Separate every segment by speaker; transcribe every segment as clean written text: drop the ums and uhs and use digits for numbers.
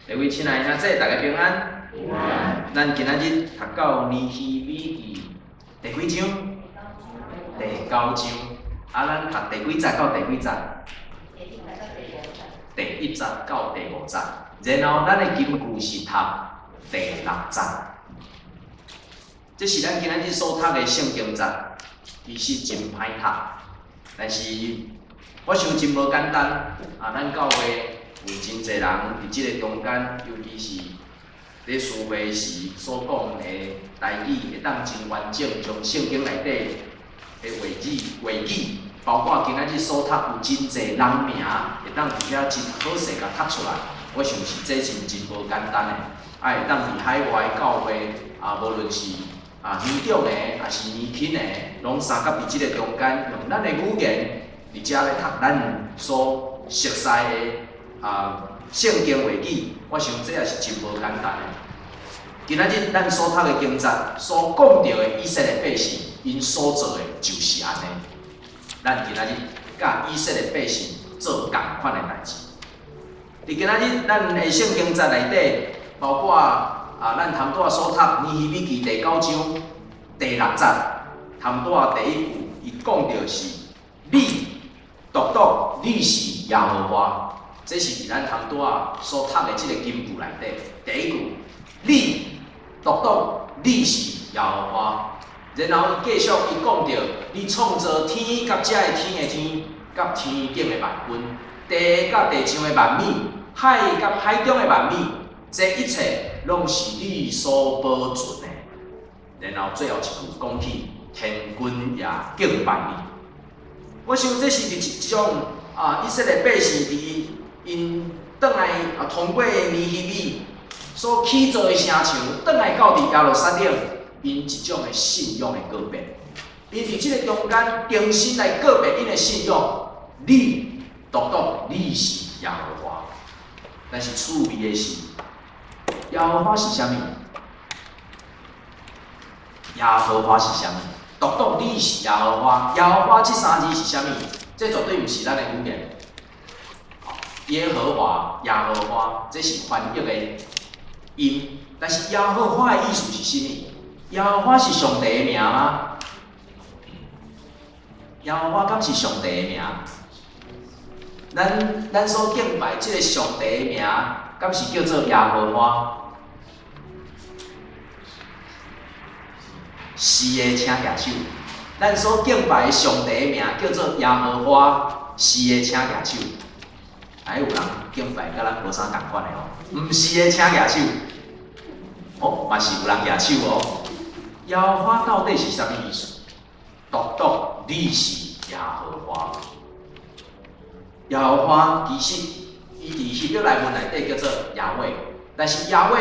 Speaker 1: 各位親愛的兄弟，大家平安。
Speaker 2: 平安。
Speaker 1: 咱今仔日讀到尼希米記第幾章？第九章。啊，咱讀第幾節到第幾節？第一節到第五節。然後咱的金句是讀第六節。這是咱今仔日所讀的聖經節，其實真歹讀，但是我想真無簡單。啊，咱教會有真濟人佇這个中間，尤其是佇聚會時所講的台語，會當真完整將聖經內底的話語，包括今仔日所讀有真濟人名，會當佇遐真好勢共讀出來。我想是這是真無簡單的。啊，會當佇海外教會啊，無論是年長的，抑是年輕的，攏相佮佇這个中間，用咱的語言佇遮咧讀咱所熟悉的聖經話語，我想這也是真無簡單的。今仔日咱所讀的經節所講著的以色列百姓，𪜶所做的就是按呢。咱今仔日佮以色列百姓做仝款的代誌。佇今仔日咱的聖經節內底，包括咱頭拄仔所讀尼希米記第九章第六節，頭拄仔第一句，伊講著是你獨獨你是耶和華，這是佇咱頭拄仔所讀的這個金句內底第一句，你獨獨你是耶和華。然後伊繼續伊講著，你創造天佮這个天的天，佮天頂的萬軍，地佮地上的萬物，海佮海中的萬物，這一切攏是你所保存的。然後最後一句講起，天軍也敬拜你。我想這是佇一種以色列百姓佇𪜶轉來通過尼希米所起造的城牆，轉來到佇耶路撒冷，𪜶一種的信仰的告別。𪜶佇這个中間重新來告別𪜶的信仰，你獨獨你是耶和華。但是趣味的是，耶和華是啥物？耶和華是啥物？獨獨你是耶和華，耶和華這三字是啥物？這絕對毋是咱的語言。耶和華、耶和華，這是翻譯的音，但是耶和華的意思是啥物？耶和華是上帝的名嗎？耶和華敢是上帝的名？咱所敬拜這个上帝的名，敢是叫做耶和華？是的，請舉手。咱所敬拜的上帝的名叫做耶和華，是的，請舉手。哎，有人敬拜佮咱無啥仝款的哦，毋是的，請舉手。哦，嘛是有人舉手哦。耶和華到底是啥物意思？獨獨你是耶和華。耶和華其實伊佇希伯來文內底叫做亞威，但是亞威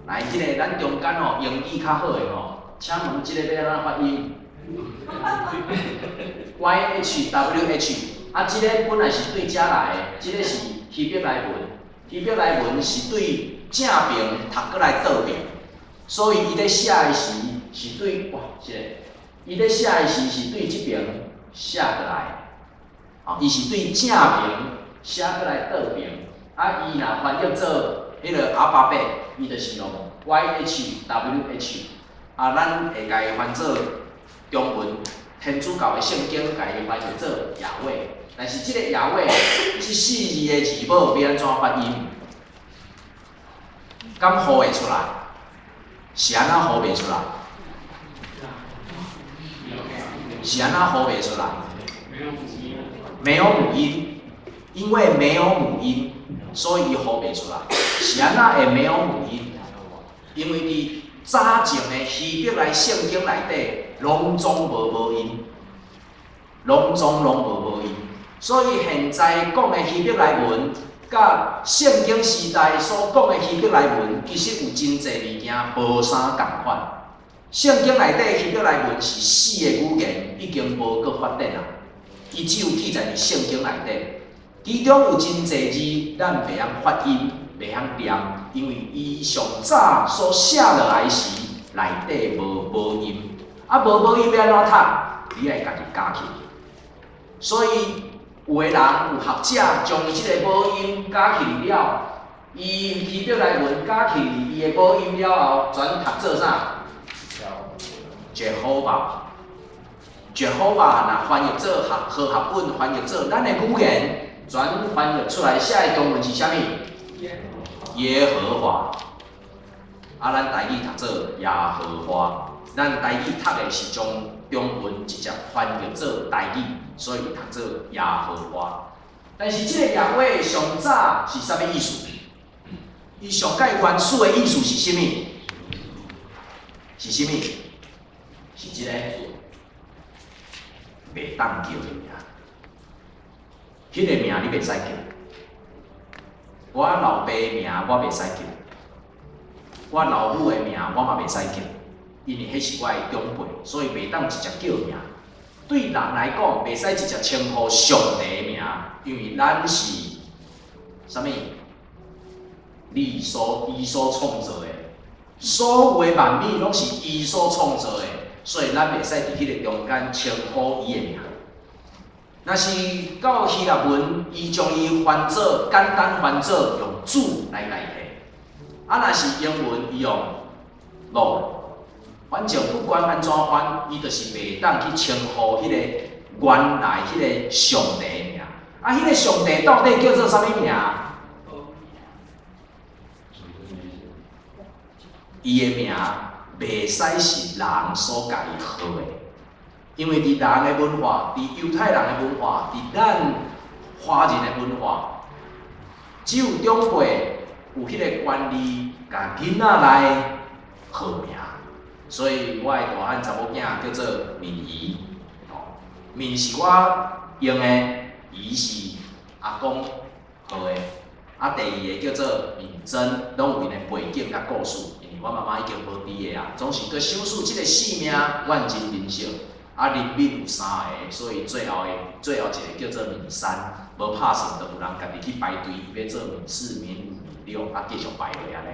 Speaker 1: 來彼个咱中間吼英語較好的吼，請問這个欲按怎發音？YHWH，啊，這个本來是對遮來的，這个是希伯來文，希伯來文是對正爿讀過來倒爿，所以伊咧寫的時是對哇，是咧，伊咧寫的時是對這爿寫過來，伊是對正爿寫過來倒爿，啊，伊若翻譯做彼个阿法伯，伊就是用 YHWH，啊，咱會共伊翻做中文，天主教的聖經共伊翻譯做亞威，但是這个亞威這四字的字母欲按怎發音？敢呼會出來？是按怎呼袂出來？是按怎呼袂出來？沒有母音，因為沒有母音，所以伊呼袂出來。是按怎會沒有母音？因為佇早前的希伯來聖經內底，攏總無母音，攏總攏無母音。所以現在講的希伯來文，佮聖經時代所講的希伯來文，其實有真濟物件無啥仝款。聖經內底希伯來文是死的語言，已經無閣發展啊。伊只有記載佇聖經內底，其中有真濟字咱袂曉發音，袂曉念，因為伊上早所寫落來時，內底無母音，啊無母音欲按怎讀？你愛家己加起。所以有的人有學者將這个母音加起來了，伊希伯來文加去伊的母音了後，轉讀做啥？Jehovah。Jehovah 若翻譯做和和合本翻譯做咱的語言，轉翻譯出來寫的中文是啥物？耶和華。啊，咱台語讀做耶和華。咱台語讀的是將中文直接翻譯做台語，所以讀做耶和華。但是這個耶和上早是啥物意思？伊上蓋原始的意思是啥物？是啥物？是這個袂當叫的名。彼個名你袂使叫。我老爸的名我袂使叫，我老母的名我嘛袂使叫，因為彼是我的長輩，所以袂當直接叫名。對人來講，袂使直接稱呼上帝的名，因為咱是啥物？伊所創造的，所有的萬物攏是伊所創造的，所以咱袂使佇彼個中間稱呼伊的名。若是到希臘文，伊將伊翻做簡單翻做用主來代替。啊，若是英文，伊用 Lord。反正不管按怎翻，伊就是袂當去稱呼彼個原來彼個上帝的名。啊，彼個上帝到底叫做啥物名？伊的名袂使是人所共伊號的，因為佇人的文化，佇猶太人的文化，佇咱華人的文化，只有長輩有彼個權利，共囡仔來號名。所以我的大漢查某囝叫做敏儀，吼，敏是我用的，儀是阿公號的。啊，第二个叫做敏珍，攏有𪜶的背景佮故事。因為我媽媽已經無佇个啊，總是閣想起這個姓名，阮真珍惜。啊，林敏有三个，所以最後一個叫做敏三，無拍算就有人家己去排隊，伊欲做敏四、敏五、敏六，啊，繼續排落按呢。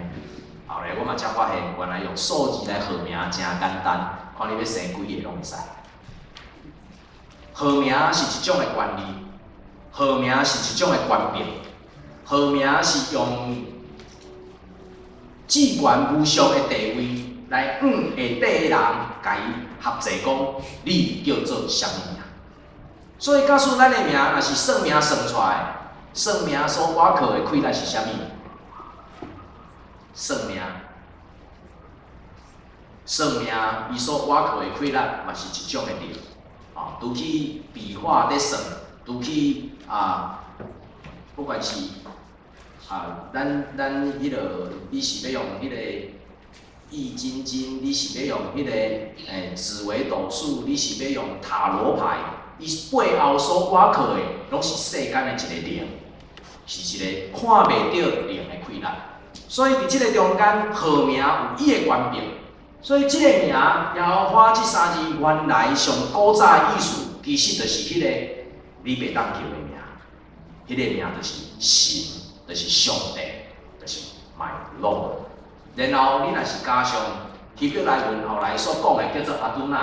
Speaker 1: 後來我嘛才發現，原來用數字來號名誠簡單，看你欲生幾个攏會使。號名是一種的權利，號名是一種的權柄，號名是用至懸無上的地位來向下底的人，共伊合作講，你叫做啥物名？所以假使咱的名若是算命算出來，算命所倚靠的氣力是啥物？算命，算命，伊所倚靠的氣力嘛是一種的力。啊，除去筆畫咧算，除去啊，不管是啊，咱彼個，你是欲用彼個易筋經，你是欲用彼個紫微斗數，你是欲用塔羅牌，伊背後所倚靠的，攏是世間的一個靈，是一個看袂著靈的氣力。所以佇這個中間，號名有伊的權柄。所以這個名耶和華這三字原來上古早的意思，其實就是彼個你袂當叫的名，彼個名就是神，就是上帝，就是 My Lord。然後你若是加上希伯來文後來所講的叫做阿多奈，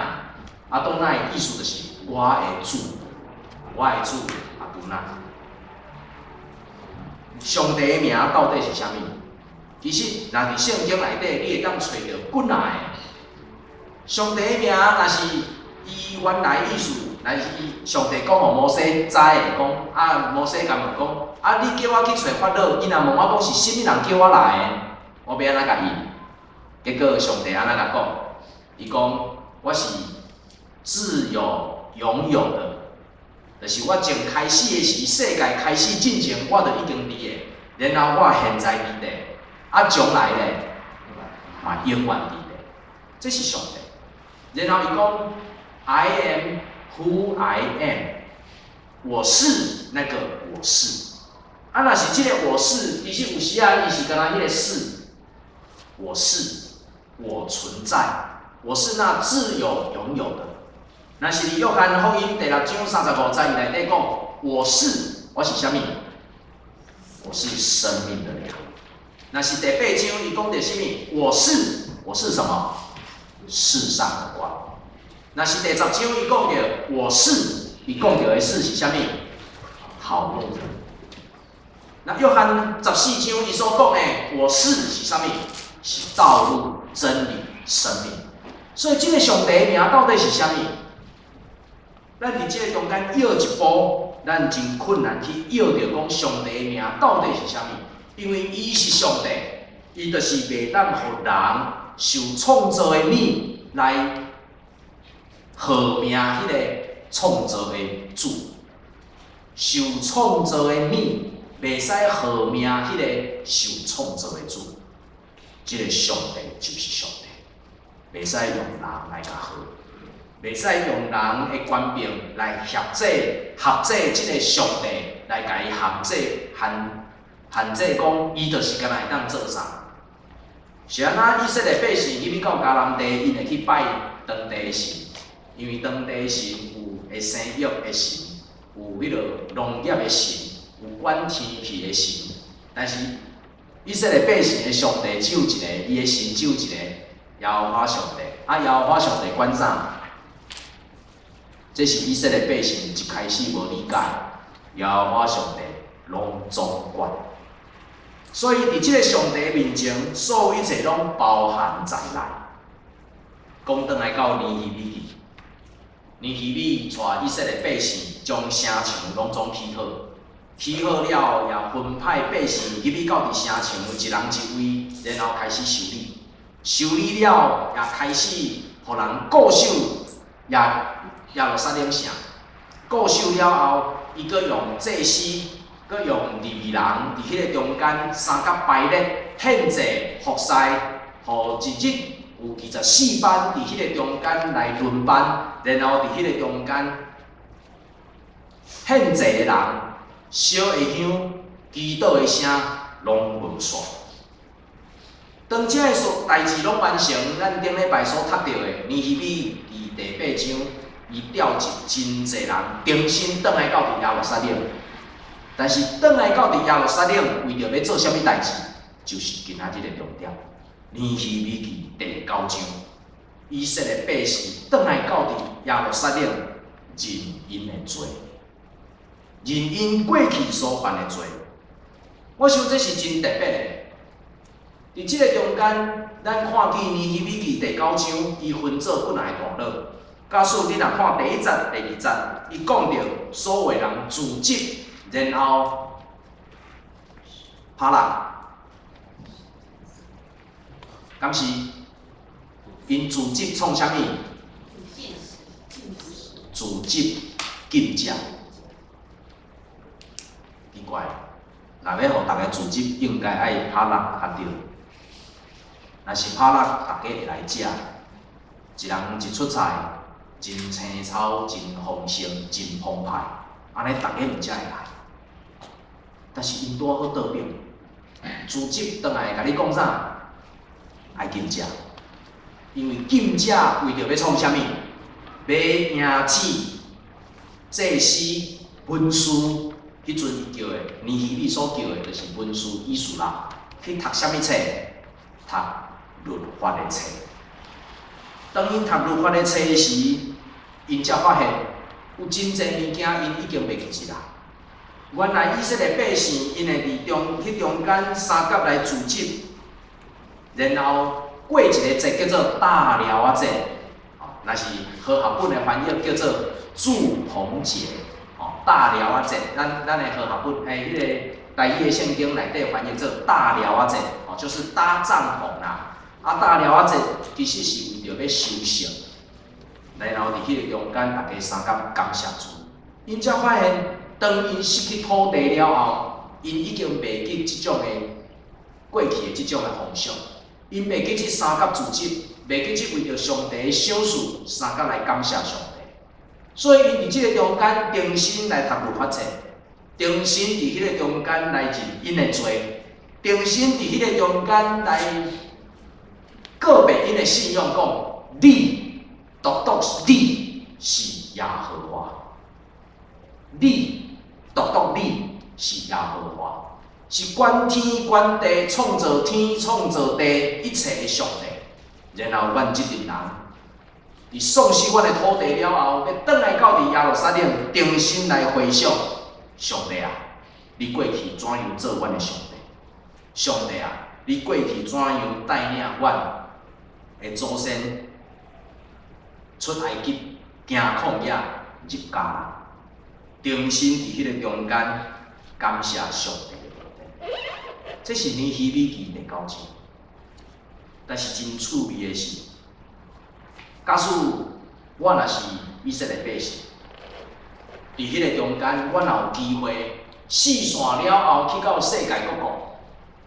Speaker 1: 阿多奈意思就是我的主，我的主阿多奈。上帝的名到底是啥物？其實，若佇聖經內底，你會當揣著幾若个。上帝的名，若是伊原來意思，若是伊上帝講予摩西知的，講啊，摩西共問講，啊，你叫我去揣法老，伊若問我講是啥物人叫我來的，我欲按怎共應？結果上帝按怎共講？伊講我是自有永有的，就是我從開始的時，世界開始進前，我就已經佇个，然後我現在佇咧。啊，將來咧，嘛永遠佇咧，這是上帝。然後伊講，I am who I am，我是那個我是。啊，若是這個我是，其實有時啊，伊是敢若彼個是，我是，我存在，我是那自有永有的。若是佇約翰福音第六章三十五節伊內底講，我是，我是啥物？我是生命的糧。若是第八章，伊講著啥物？我是，我是什麼？世上的光。若是第十章，伊講著我是，伊講著的是是啥物？好牧人。那約翰十四章伊所講的，我是是啥物？是道路、真理、生命。所以這个上帝的名到底是啥物？咱佇這个中間繞一步，咱真困難去繞著講上帝的名到底是啥物？因為伊是上帝，伊就是袂當予人受創造的物來號名彼个創造的主，受創造的物袂使號名彼个受創造的主，這个上帝就是上帝，袂使用人來共號，袂使用人的權柄來協制、合制這个上帝來共伊限制、限限制，講伊就是干焦會當做啥？是按怎以色列百姓入去到迦南地，𪜶會去拜當地的神，因為當地的神有會生育的神，有彼个農業的神，有管天氣的神。但是以色列百姓的上帝只有一个，伊的神只有一个，耶和華上帝。啊，耶和華上帝管啥？這是以色列百姓一開始無理解，耶和華上帝攏總管。所以佇這个上帝面前，所有一切攏包含在內。講轉來到尼希米記，尼希米帶以色列百姓將城牆攏總起好，起好了，也分派百姓入去到佇城牆一人一位，然後開始修理。修理了，也開始予人固守耶耶路撒冷城。固守了後，伊閣用祭司，閣用利未人佇彼個中間三角排列獻祭服侍，予一日有24班佇彼个中間來輪班，然後佇彼个中間獻祭的人燒的香、祈禱的聲攏無煞。當這个所代誌攏完成，咱頂禮拜所讀著的尼希米佇第八章，伊調集真濟人重新轉來到佇耶路撒冷。但是轉來到佇耶路撒冷，為著欲做啥物代誌？就是今仔日的重點。尼希米記第九章，以色列百姓轉來到佇耶路撒冷，認𪜶的罪，認𪜶過去所犯的罪。我想這是真特別的。佇這个中間，咱看見尼希米記第九章，伊分做幾若个段落。假使你若看第一節、第二節，伊講著所有人組織，然後拍蠟，敢是𪜶組織創啥物？組織禁食。奇怪，若欲予逐家組織，應該愛拍蠟較對。若是拍蠟，逐家會來食。一人一出菜，真青草，真豐盛，真澎湃，按呢逐家毋才會來。但是𪜶拄好倒轉，組織轉來共你講啥？愛禁食，因為禁食為著欲創啥物？欲迎止祭司文士，彼陣伊叫的尼希米所叫的，就是文士以斯拉去讀啥物冊？讀律法的冊。當𪜶讀律法的冊時，𪜶才發現有真濟物件，𪜶已經袂記得啦。原來以色列百姓，𪜶會佇中彼中間三甲來組織，然後過一個節叫做大寮仔節，若是和合本的翻譯叫做住棚節，哦，大寮仔節，咱的和合本欸，彼个台語的聖經內底翻譯做大寮仔節，哦，就是搭帳篷啦。啊，大寮仔節其實是為著欲收成，然後佇彼个中間，逐家相佮感謝主。𪜶才發現，當𪜶失去土地了後，𪜶已經袂記這種的過去的這種的風俗，𪜶袂記這三佮組織，袂記這為著上帝的賞賜，相佮來感謝上帝。所以，𪜶佇這个中間重新來讀律法冊，重新佇彼个中間來認𪜶的罪，重新佇彼个中間來告白𪜶的信仰，講你獨獨你是耶和華，你獨獨你是耶和華，是管天管地、創造天、創造地一切的上帝。然後，阮這陣人佇喪失阮的土地了後，欲轉來到佇耶路撒冷，重新來回想上帝啊，你過去怎樣做阮的上帝？上帝啊，你過去怎樣帶領阮的祖先出埃及，行曠野，入迦南，重新佇彼個中間感謝上帝的恩典。這是尼希米記第九章，但是真趣味的是，假使我若是以色列百姓，佇彼個中間，我若有機會四散了後去到世界各國，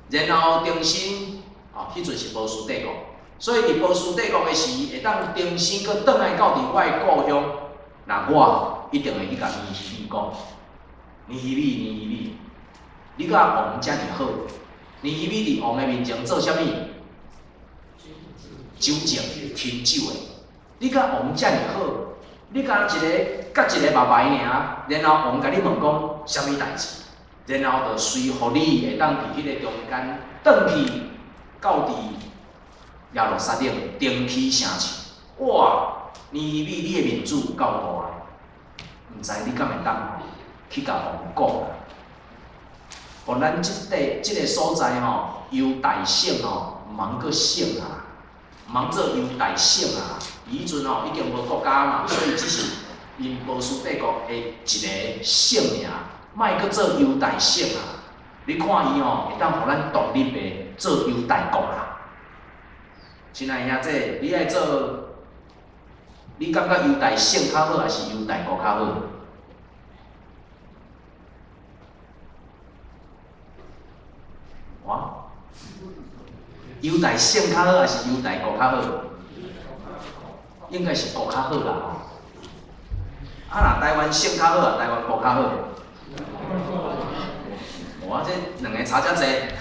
Speaker 1: 然後重新，哦，彼陣是波斯帝國，所以佇波斯帝國的時，會當重新閣轉來到佇我的故鄉，那我一定會去共尼希米講，尼希米，尼希米，你佮王遮爾好，尼希米佇王的面前做啥物？酒政斟酒的，你佮王遮爾好，你敢一个佮一個目眉爾，然後王共你問講啥物代誌，然後就隨予你會當佇彼個中間轉去到佇耶路撒冷重起城市。哇！尼希米，你的面子有夠大的，毋知你敢會當去共王講啊？予咱這塊這个所在吼，猶大省吼，毋通閣省啊，毋通做猶大省啊。伊彼陣吼已經無國家嘛，所以只是𪜶波斯帝國的一個省爾，莫閣做猶大省啊。你看伊吼，會當予咱獨立的做猶大國啦。親愛兄弟，你愛做，你感覺猶大省較好，還是猶大國較好？哇？猶大省較好，還是猶大國較好？應該是國較好啦吼。啊，若台灣省較好啊，台灣國較好？哇，這兩个差遮濟。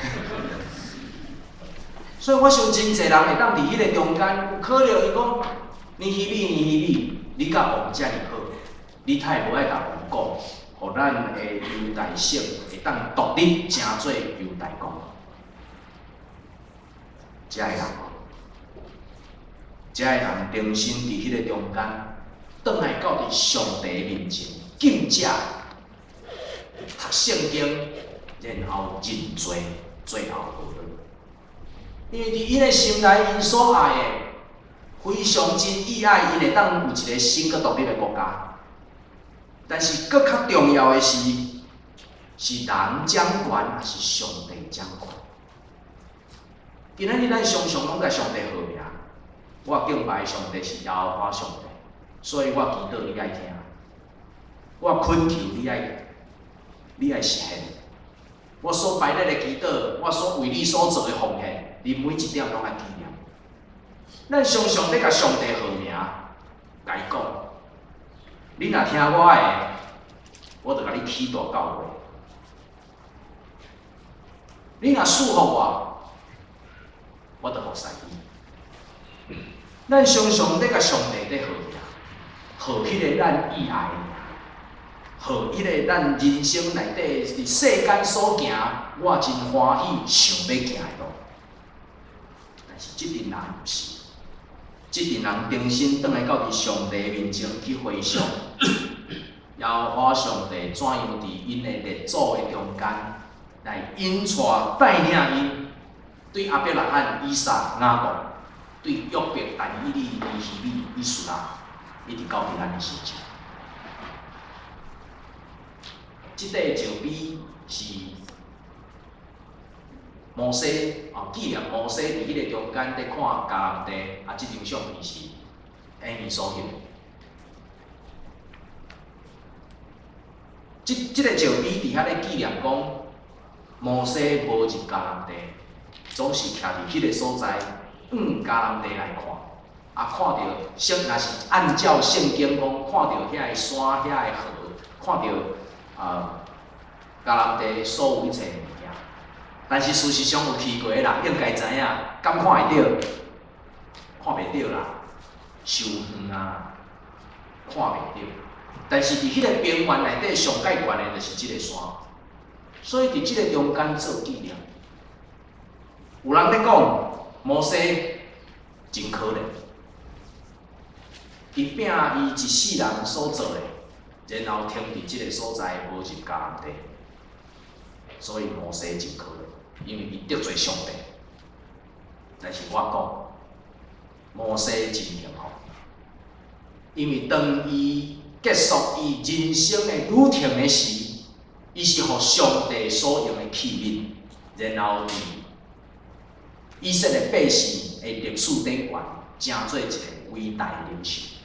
Speaker 1: 所以我想真濟人會當佇彼個中間，有可能伊講，尼希米，尼希米，你佮王遮爾好，你太無愛共王講，予咱的猶大省會當獨立成做猶大國。遮个人，遮个人重新佇彼个中間，轉來到佇上帝面前禁食、讀聖經，然後認罪，最後和好。因為佇𪜶的心內，𪜶所愛的，非常真意愛，𪜶會當有一个新閣獨立的國家。但是，閣較重要的是，是人掌權，抑是上帝掌權？今仔日咱常常攏共上帝號名，我敬拜上帝是耶和華上帝，所以我祈禱你愛聽，我懇求你愛，你愛實現。我所擺列的祈禱，我所為你所做的奉獻，你每一點攏愛紀念。咱常常咧共上帝號名，共伊講，你若聽我的，我就共你起大教會。你若賜福我，我就服侍你。咱常常咧共上帝咧號名，號彼个咱意愛的名，號彼个咱人生內底佇世間所行，我真歡喜想欲行的路。但是這陣人毋是，這陣人重新轉來到佇上帝面前去回想，耶和華上帝怎樣佇𪜶的列祖的中間來引帶帶領𪜶，對亞伯拉罕、以撒、雅各，對約伯、但以理、尼希米、以斯拉，一直到佇咱的身上。這塊石碑是摩西哦，紀念摩西佇彼个中間佇看迦南地，啊，這張相片是𪜶所翕的。這這个石碑佇遐咧紀念講，摩西無入迦南地，總是徛佇彼个所在，向迦南地來看，啊，看著聖，若是按照聖經講，看著遐个山、遐个河，看著啊迦南地所有一切物件。但是事實上有去過的人應該知影，敢看會著？看袂著啦，傷遠啊，看袂著。但是佇彼个平原內底上蓋懸的就是這个山，所以佇這个中間做紀念。有人咧講，摩西真可憐，伊摒伊一世人所做的，然後停佇這个所在，無入迦南地。所以摩西真可憐，因為伊得罪上帝。但是我講，摩西真幸福，因為當伊結束伊人生的旅程的時，伊是予上帝所用的器皿，然後佇以色列百姓的歷史頂懸，成做一個偉大的領袖。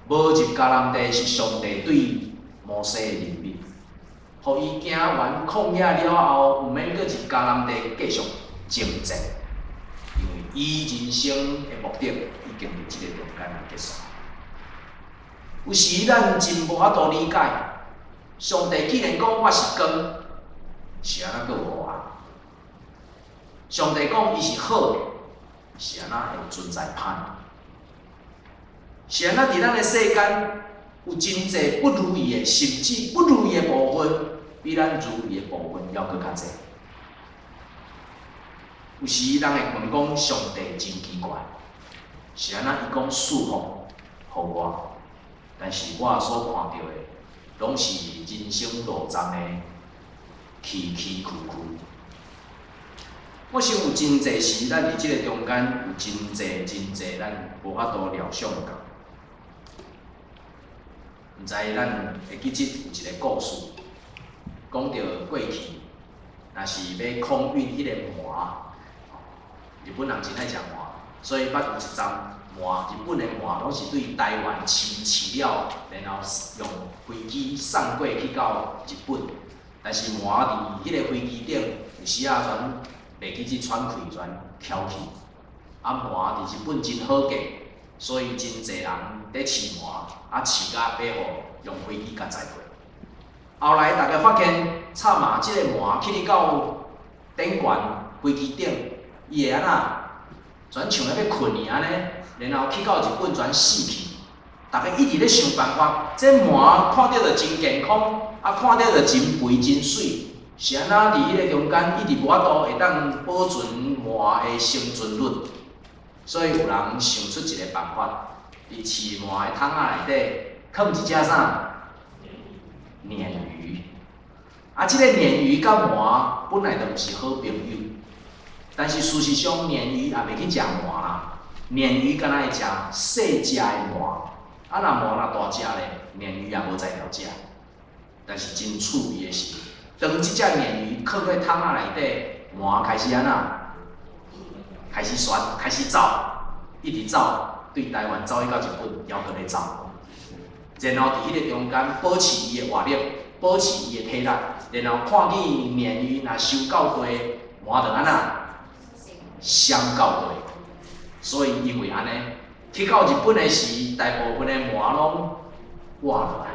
Speaker 1: 無入迦南地是上帝對摩西的任命，予伊行完曠野了後，毋免閣入迦南地繼續征戰，因為伊人生的目的已經佇這個中間來結束。有時咱真無法度理解，上帝既然講我是光，是按怎閣有黑暗？上帝講伊是好的，是按怎會存在歹？是按怎佇咱的世間有真濟不如意的，甚至不如意的部分，比咱如意的部分猶閣較濟。有時人會問講上帝真奇怪，是按怎伊講祝福予我，但是我所看著的，攏是人生路上的崎崎嶇嶇。我想有真濟時，咱佇這个中間有真濟真濟，咱無法度料想到。毋知咱會記得有一个故事，講著過去，若是欲空運彼個糜，日本人真愛食糜，所以捌有一站糜，日本的糜攏是對台灣飼飼了，然後用飛機送過去到日本。但是糜佇彼个飛機頂，有時仔全袂記得喘氣，全翹去。啊，糜佇日本真好價，所以真濟人佇飼糜，啊飼甲欲予用飛機共載過。後來大家發現，慘啊，這個糜去到頂懸飛機頂，伊會按怎？全像咧欲睏去按呢，然後去到日本全死去。大家一直咧想辦法，這糜看著就真健康，啊看著就真肥真媠，是按怎佇彼个中間一直無法度會當保存糜的生存率？所以有人想出一个辦法，佇飼糜的桶仔內底囥一隻啥？鯰魚。啊，這个鯰魚佮糜本來就毋是好朋友，但是事實上鯰魚也袂去食糜啦，鯰魚敢若會食細隻的糜，啊若糜若大隻咧，鯰魚也無才調食。但是真趣味的是，當這隻鯰魚囥佇桶仔內底，糜開始按怎？開始旋，開始走，一直走，對台灣走去到日本，猶閣咧走。然後佇彼个中間保持伊的活力，保持伊的體力，然後看見鯰魚若傷夠大，糜就按怎？閃夠大。所以因為按呢，去到日本的時，大部分的糜攏活落來。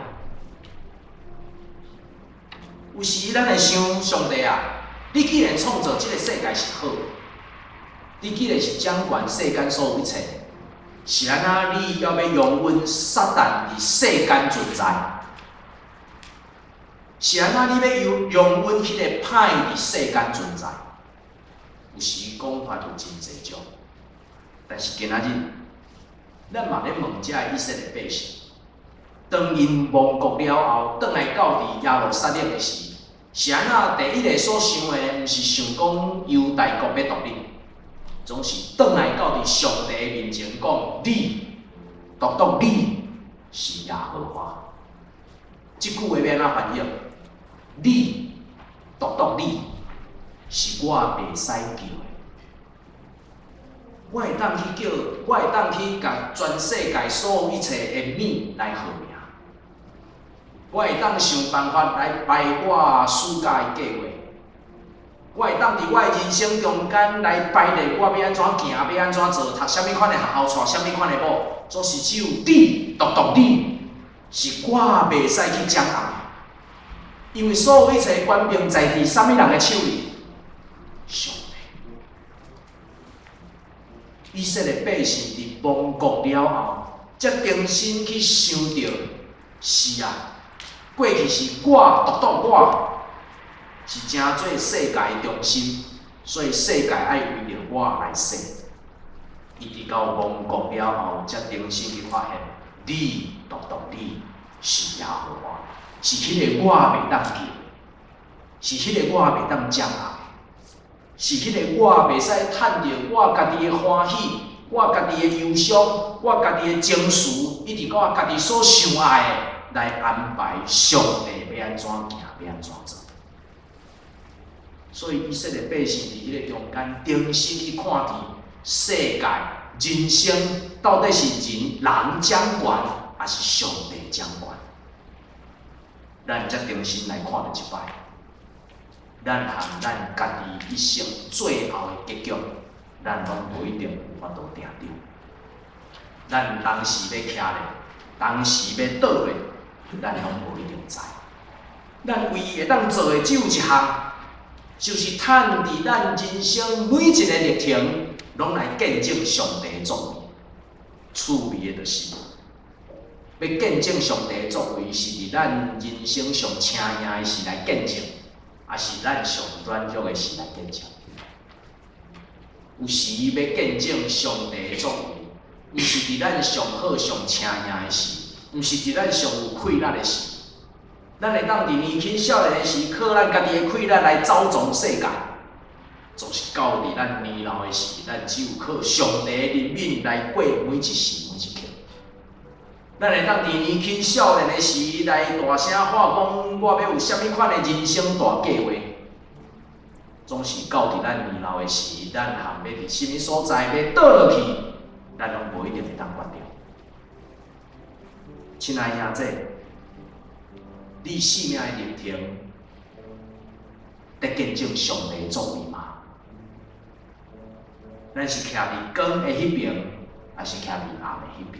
Speaker 1: 有時咱會想，上帝啊，你既然創造這个世界是好，你既然是掌管世間所有一切，是按怎你猶欲容允撒旦佇世間存在？是按怎你欲容允彼個歹佇世間存在？有時講法有真濟種，但是今仔日，咱嘛咧問遮个以色列百姓，當𪜶亡國了後，轉來到佇耶路撒冷的時，是按怎第一个所想的，毋是想講猶大國欲獨立，總是轉來到佇上帝面前講，你，獨獨你是耶和華。這句話欲按怎翻譯？你，獨獨你，是我袂使叫的。我會當去叫，我會當去共全世界所有一切的物來號名。我會當想辦法來排我暑假的計劃。我會當佇我的人生中間來排列我欲按怎行，欲按怎做，讀啥物款的學校，娶啥物款的某，總是只有你，獨獨你，是我袂使去掌控的。因為所有一切權柄在佇啥物人的手裡？上帝。以色列百姓佇亡國了後，才重新去想著，是啊，過去是我獨獨我，是成做世界的中心，所以世界愛圍著我來踅。一直到亡國了後，才重新去發現，你獨獨你是耶和華，是彼个我袂當叫，是彼个我袂當掌握的，是彼个我袂使趁著我家己的歡喜，我家己的憂傷，我家己的情緒，以及我家己所想愛的來安排上帝欲按怎行，欲按怎做。所以以色列百姓佇彼个中間，重新去看佇世界人生到底是人人掌權，抑是上帝掌權？咱才重新來看著一擺，咱和咱家己一生最後的結局，咱攏無一定有法度定著。咱當時欲徛咧，當時欲倒咧，咱攏無一定知。咱唯一會當做的只有一項，就是趁佇咱人生每一个歷程，攏來見證上帝作為。趣味的就是，欲見證上帝作為，是佇咱人生上青穎的時來見證，抑是咱上軟弱的時來見證？有時欲見證上帝作為，毋是佇咱上好上青穎的時，毋是佇咱上有氣力的時。咱會當佇年輕少年的時，靠咱家己的氣力來走撞世界，總是到佇咱年老的時，咱只有靠上帝的憐憫來過每一時每一刻。咱會當佇年輕少年的時來大聲喊講，我欲有啥物款的人生大計劃，總是到佇咱年老的時，咱含欲佇啥物所在欲倒落去，咱攏無一定會當決定。親愛兄弟，你生命的歷程，佇見證上帝作為嗎？咱是徛佇光的彼爿，抑是徛佇暗的彼爿？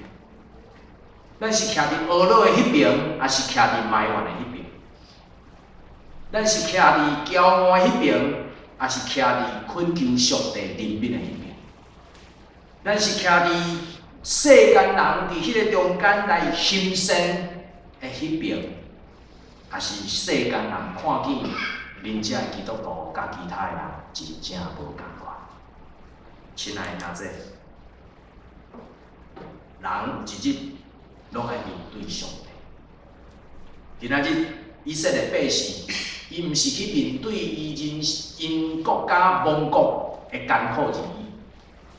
Speaker 1: 咱是徛佇懊惱的彼爿，抑是徛佇埋怨的彼爿？咱是徛佇驕傲的彼爿，抑是徛佇懇求上帝憐憫的彼爿？咱是徛佇世間人佇彼个中間來行善的彼爿，抑是世間人看見恁遮的基督徒佮其他的人真正無仝款？親愛的兄弟，人有一日攏愛面對上帝。今仔日以色列百姓，伊毋是去面對伊人𪜶國家亡國的艱苦日子，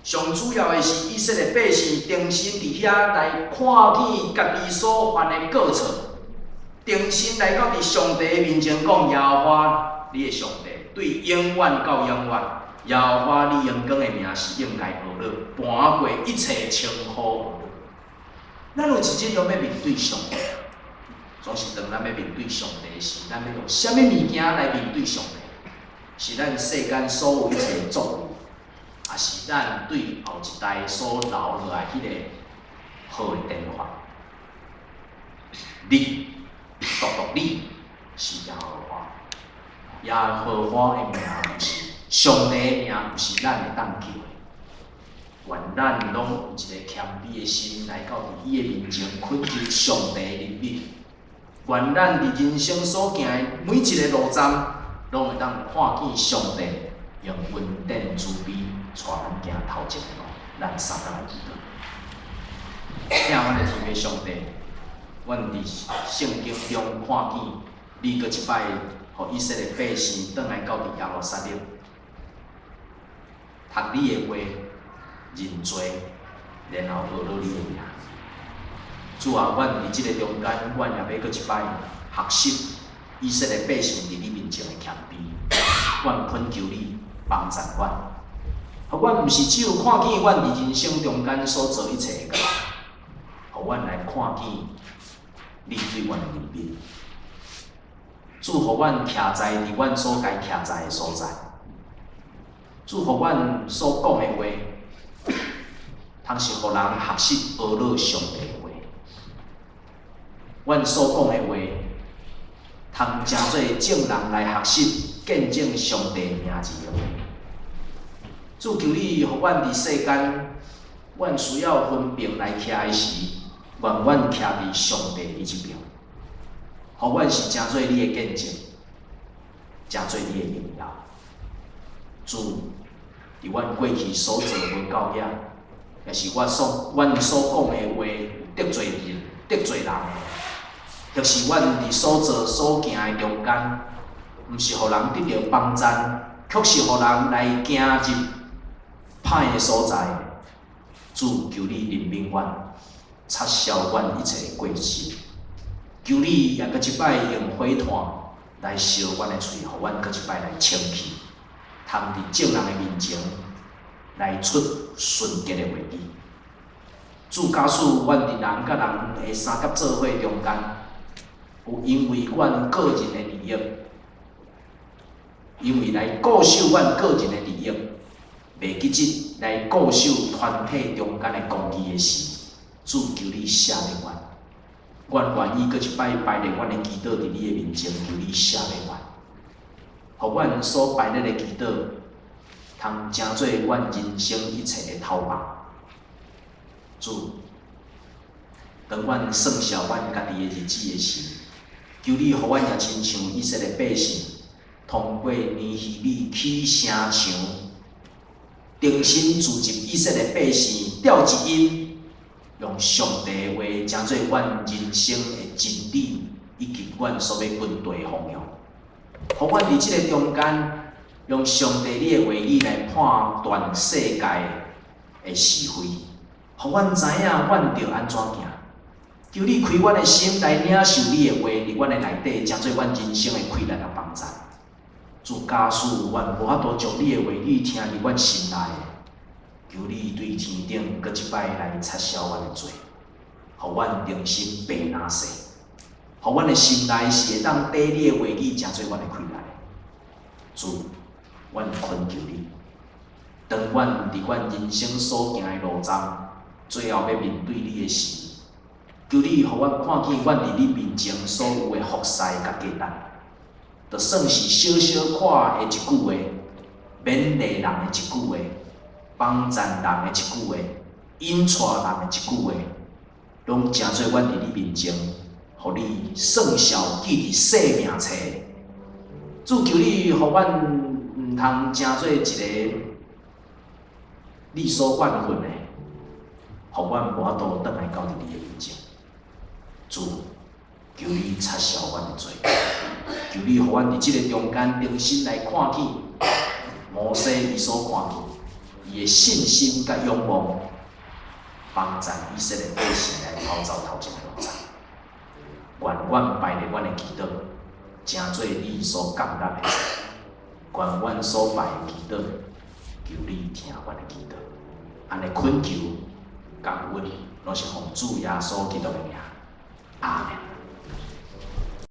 Speaker 1: 上主要的是以色列百姓重新佇遐來看見家己所犯的過錯，重新來到佇上帝面前講：耶和華，你的上帝，對永遠到永遠，耶和華你榮光的名是應該呵咾，盤過一切稱呼。咱有一日攏欲面對上帝，總是當咱欲面對上帝時，咱欲用啥物物件來面對上帝？是咱世間所有一切作為，抑是咱對後一代所留落來彼個好的典範？你，獨獨你是耶和華，耶和華的名毋是上帝的名，毋是咱會當叫的。願咱攏有一个謙卑的心來到佇伊的面前懇求上帝的憐憫。願咱佇人生所行的每一个路站，攏會當看見上帝用恩典慈悲帶咱行頭前的路。咱三個來祈禱。疼阮的天父上帝，阮佇聖經中看見你閣一擺，予以色列百姓轉來到佇耶路撒冷，讀你的話，認罪，然後呵咾你的名。主啊，阮佇這个中間，阮也欲閣一擺學習以色列百姓佇你面前的謙卑。阮懇求你幫助阮，予阮毋是只有看見阮佇人生中間所做一切的，予阮來看見你對阮的憐憫。主，予阮徛在佇阮所該徛在的所在。主，予阮所講的話，通是予人學習呵咾上帝的話。阮所講的話，通成做眾人來學習見證上帝名字的話。主，求你予阮佇世間，阮需要分辨來徛的時，願阮徛佇上帝你這爿，予阮是成做你的見證，成做你的榮耀。主，佇阮過去所做無夠遐，抑是阮所講的話得罪人、得罪人，或是阮佇所做所行的中間，毋毋是予人得著幫贊，卻是予人來行入歹的所在。主，求你憐憫阮，擦消阮一切過失。求你也閣一擺用火炭來燒阮的喙，予阮閣一擺來清氣，通佇眾人的面前來出純潔的話語。主，假使阮佇人佮人的相佮做伙中間，有因為阮個人的利益，因為來固守阮個人的利益，袂記得來固守團體中間的公義的時，主，求你赦免阮。阮願意閣一擺擺列阮的祈禱佇你的面前，求你赦免阮，予阮所擺列的祈禱，通成做阮人生一切的頭目。主，當阮算數阮家己的日子的時，求你予阮也親像以色列百姓，通過尼希米起城牆，重新組織以色列百姓，調一音，用上帝的話成做阮人生的真理，以及阮所欲跟隨的方向。予阮佇這个中間，用上帝你的話語來判斷世界的是非，予阮知影阮著按怎行。求你開阮的心來領受你的話，佇阮的內底，成做阮人生的氣力佮幫贊。主，假使阮無法度將你的話語聽入阮心內，求你對天頂閣一擺來擦消阮的罪，予阮重新白拿生，予阮的心內是會當綴你的話語，成做阮的氣力。主，阮懇求你，當阮佇阮人生所行的路站，最後欲面對你的時，求你予阮看見阮佇你面前所有的服侍佮價值，就算是小小看的一句話，勉勵人的一句話，幫贊人的一句話，引帶人的一句話，攏成做阮佇你面前，予你算數記佇生命冊。主，求你予阮毋通成做一个你所怨恨的，予阮無法度轉來到佇你的面前。主，求你擦消阮的罪，求你予阮佇這个中間重新來看見摩西伊所看見，伊的信心佮勇望，幫贊以色列百姓來逃走頭前的路站。願阮擺列阮的祈禱，成做你所感納的。願阮所拜的祈禱，求你聽阮的祈禱。按呢懇求、感恩，攏是奉主耶穌基督的名。阿門。